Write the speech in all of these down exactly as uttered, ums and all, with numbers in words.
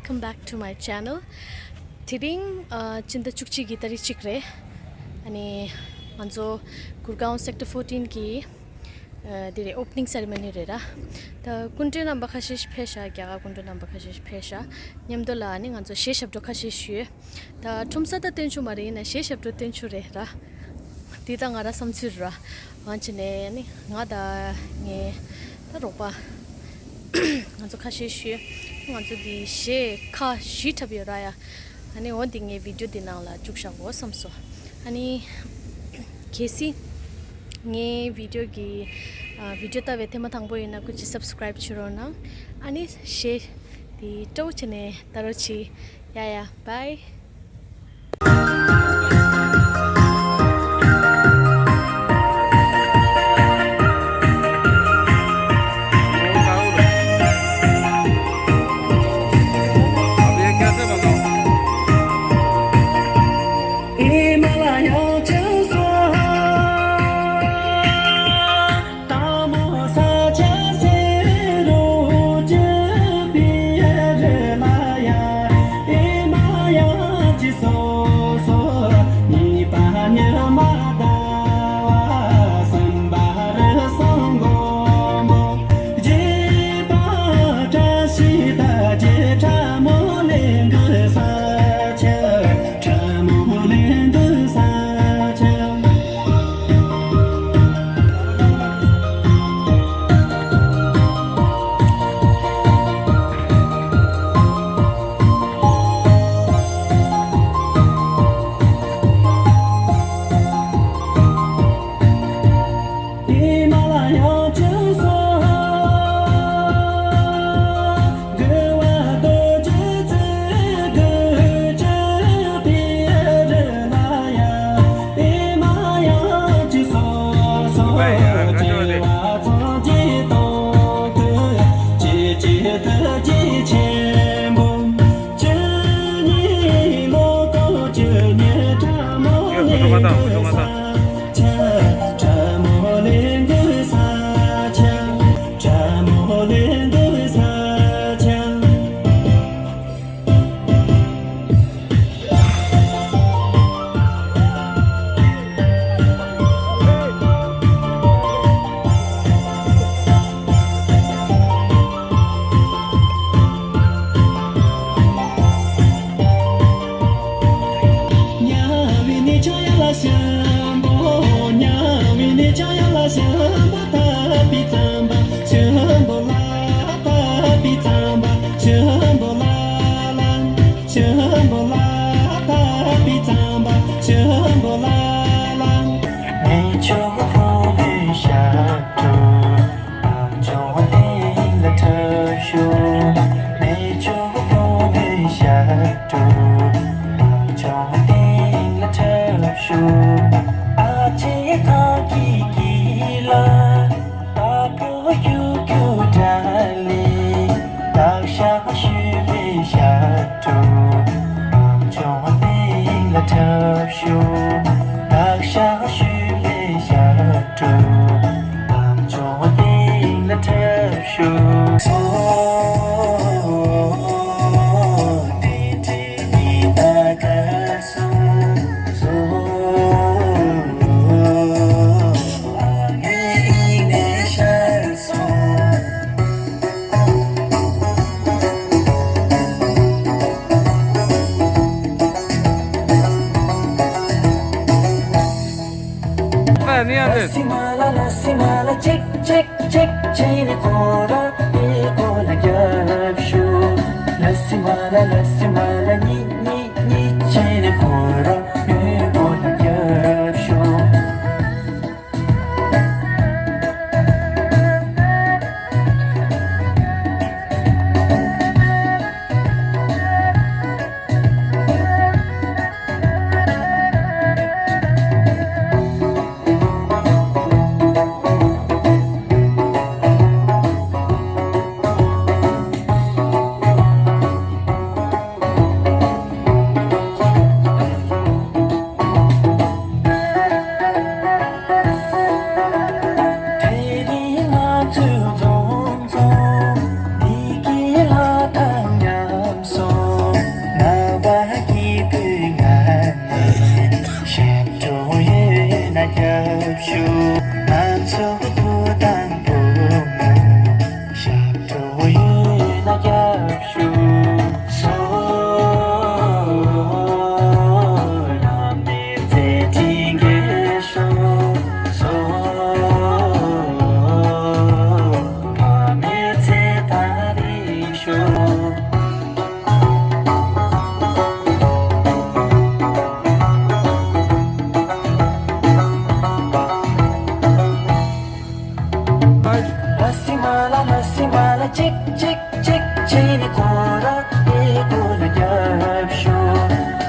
Welcome back to my channel. དེ་རིང་ཨ་སྤྱི་ཟླ་བཅུ་གཅིག་གི་ཏ་རིག་གཅིག་རེད། ཨ་ནི་ང་ཚོ་གུར་གའོན་Sector fourteen གི་ཨ་དེ་རེད། Opening ceremony རེད་ར། ད་སྐུ་མགྲོན་རྣམ་པ་ཁ་ཤས་ཤིག་ཕེབས་ཤག་རྒྱ་གར་སྐུ་མགྲོན་རྣམ་པ་ཁ་ཤས་ཤིག་ཕེབས་ཤག་མཉམ་དུ་ལ་ཨ་ནི་ང་ཚོ་གཞས་ཞབས་བྲོ་ཁ་ཤས་ཞུས། ད་ཁྲོམ་ས་ད་སྟོན་ཆོག་མ་རེད། ཡིན་ན་གཞས་ཞབས་བྲོ་སྟོན་ཆོག་རེད་ར། འདི་ད་ང་ར་བསམ་ཚུལ་ར། ང་བྱས་ནས་ནི་ང་དང་ངའི་ད་རོགས་པ་ང་ཚོ་ཁ་ཤས་ཞུས། ང་ཚོ་གི་གཞས་ཁ་བཞི་འཁྲབ་ཡོད་ར་ཡ། ཨ་ནི་འོ་འདི་ངའི་video འདི་ནང་ལ་བཅུག་བཞག་གོ་བསམ་སོང་། ཨ་ནི་གལ་སྲིད་ངའི་video གི་ཨ་video ལྟ་བའི་ཐེངས་མ་དང་པོ་ཡིན་ན་སྐུ་མཁྱེན་subscribe བྱེད་རོགས་གནང་། ཨ་ནི་གཞས་འདི་སྤྲོ་བོ་བྱས་ནས་ལྟ་རོགས་གྱིས། ཡ་ཡ། Bye.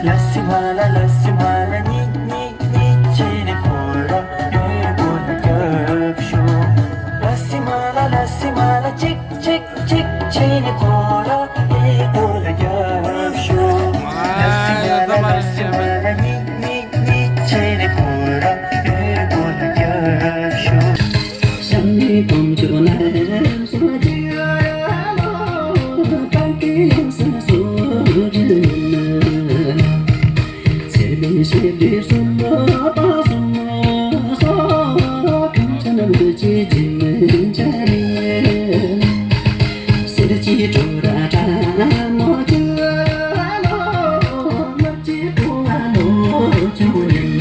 ལ་སི་མ་ལ་ལ་སི་མ་ལ་གཉིས་གཉིས་གཉིས་བྱས་ནས་ཁོ་རང་ཡུལ་སྒོ་ལ་རྒྱབ་ཤོག་ལ་སི་མ་ལ་ལ་སི་མ་ལ་གཅིག་གཅིག་གཅིག་བྱས་ནས་ཁོ་རང་ཡུལ་སྒོ་ལ་རྒྱབ་ཤོག་ལ་སི་མ་ལ་ལ་སི་མ་ལ་གཉིས་གཉིས་གཉིས་བྱས་ནས་ཁོ་རང་ཡུལ་སྒོ་ལ་རྒྱབ་ཤོག་ཤམ་ནི་དོམ་ཆུ་ན་སོ་ཅི་ཨ་ལོ། ཏང་ཏི་ཡང་སོ་སོ་ཅི་ན། ཚེ་མི་ཤེས་པའི་སོ་མོ་པ་སོ་མོ་སོ། གང་ཆ་ན་བུ་ཅི་ཇི་མི་ཆ་རེ། སེར་ཅི་ཀྲོ་ར་ཀྲ་མོ་ཅི་ཨ་ལོ། མ་ཅི་པོ་ཨ་ལོ་ཅི་ཡིན།